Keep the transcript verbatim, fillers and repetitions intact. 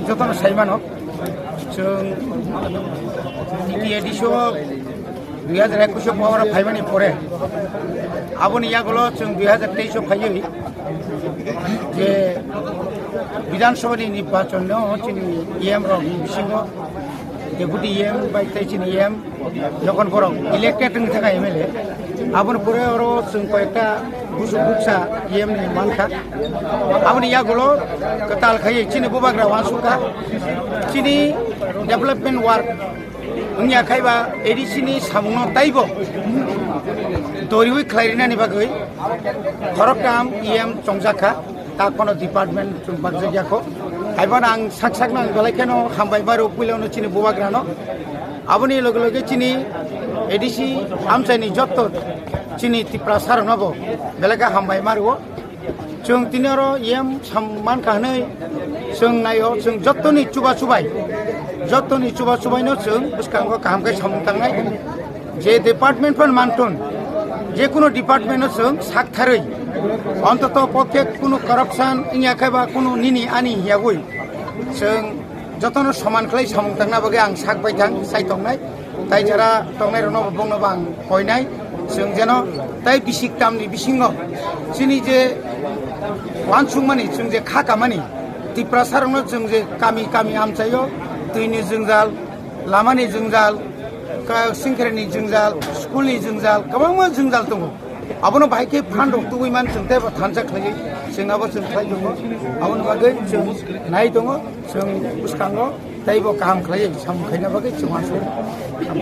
Jotono saimano, chwng T T A D C o dui hajar ekush o power o phaimani pore, aboni yagulo chwng dui hajar teis o phaiwi je Bidhan Sabha ni nirbachon no chini E M rok ni bisingo Deputy E M bai tei chini E M Jokhon borok elected wngwi thangkha M L A, aboni pore oro chwng koyekta busu buksa E M ni mankha. Aboni yagulo kwtal khaiwi chini bubagra uansukha, chini development work wngya khaiba A D C ni samungno taibo doriwi khlairinani bagwi khoroktham E M chongjakha. Ta kono department chwng bakjak yakho. Haiphano ang sak sakno ang belai kheno hambai maro puilano chini bubagrano. Aboni loge loge chini A D C amchaini jotto chini Tiprasa rokno bo belai khe hambai maro. Chwng tini oro E M sam mankha hwnwi chwng naio, chwng jottoni chuba chubai, jottoni chuba chubaino chwng bwskango kaham khe samung tangnai. Je department phan mantun, je kuno department no chwng sak tharwi, ontoto pokhe kuno corruption wngya khe ba kuno nini ani hiyagwi chwng jotono soman khlai samung tangna bagwi ang sak bai thang sai tongnai. Tai jara tongnai rokno bo bongno bo ang koinai, chwng jeno tai bisik tamni bisingo chini je uansukmani, chwng je kha kamani, Tiprasa rokno chwng je kami kami amchaio, twini jwngjal, lamani jwngjal, ka-, singkhreni jwngjal, school ni jwngjal, kwbangma jwngjal tongo. Abono bahai khe phan rok tubui man chwng tei bo thansa khlaiwi chwng abo chwng khlai tongo. Aboni bagwi chwng nai tongo, chwng bwskango tei bo kaham khlaiwi samung khaina bagwi chwng uansukha.